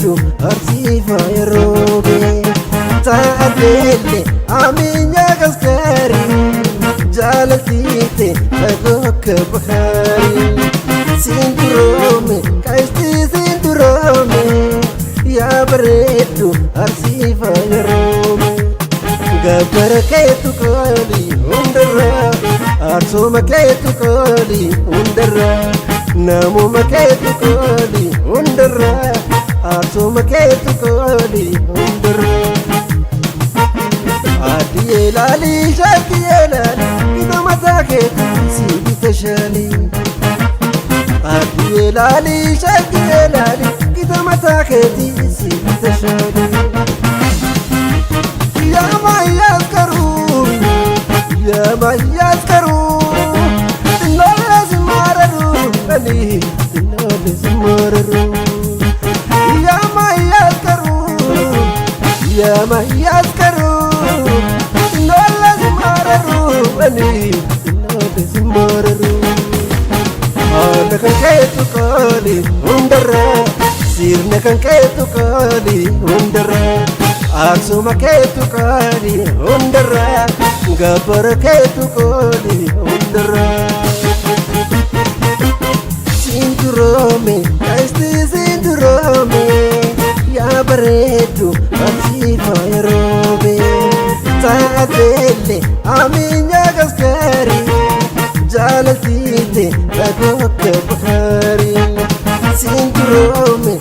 bareeddu Arsii faaya roobee. Taateelle amiin kaskari jaalatite dhagokka bahari. Sinduroome kaisti sinduroome yaa bareeddu Arsii faaya roobee. Gabbara keetu qaali hundarraa, aarsuma keetu qaali hundarraa, namuma keetu qaali hundarraa, aarsuma keetu qaali hundarraa. Addiyee laalii shakkiyee laalii gita mataa keetu si bita shaalii. Addiyee laalii shakkiyee laalii gita mataa keetii si bita shaalii. Yaamayaskaru yaamayaskaru xinnoollee si maararu ani xinnoollee si maararu. Yaamayaskaru yaamayaskaru xinnoollee si maararu ani xinnoollee si maararu. Haala kan keetu qaali hundarraa, sirna kan keetu qaali hundarraa, aarsuma keetu qaali hundarraa, gabbara keetu qaali hundarraa. Sinduroome kaisti sinduroome yaa bareeddu Arsii faaya roobee. Taateelle amiin kaskari jaalatite dhagokka bahari. Sinduroome